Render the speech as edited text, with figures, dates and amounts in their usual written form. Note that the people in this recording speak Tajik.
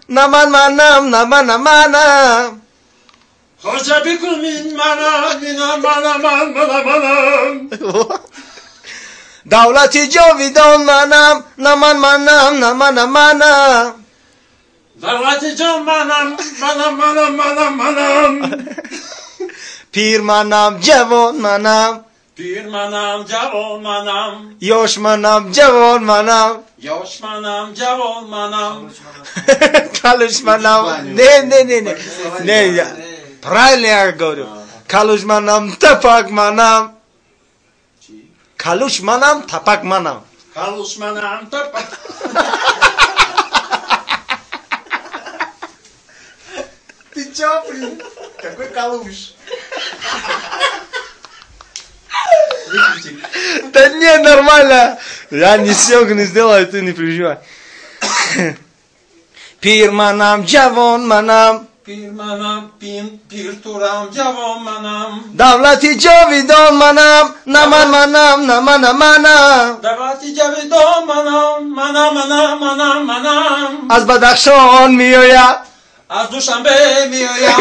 На ман манам, на мана манам. Хоҷа бикун мин манам, мина мана ман мана манам. Давлати ҷовидон манам, на ман манам, на мана манам. Давлати ҷон манам, манам манам манам манам. Пир манам, ҷавон манам. Пир манам, ҷавон манам. Ёш манам, ҷавон манам. Ёш манам, ҷавон манам. Калуш манам. Не, не, не, не. Не, я правильно я говорю. Калуш манам, тапак манам. Калуш манам, тапак манам. Калуш манам, тапак. Ты чё, блин? Какой калуш? Да не, нормально. Я не съемку не сделаю, ты не переживай. Пир манам, ҷавон манам. Пир манам, пин, пир турам, ҷавон манам. Давлати ҷовидон манам, на ман манам, на мана манам. Давлати ҷовидон манам, манам, манам, манам, манам. Аз Бадахшон меояд. Аз Душанбе меоям.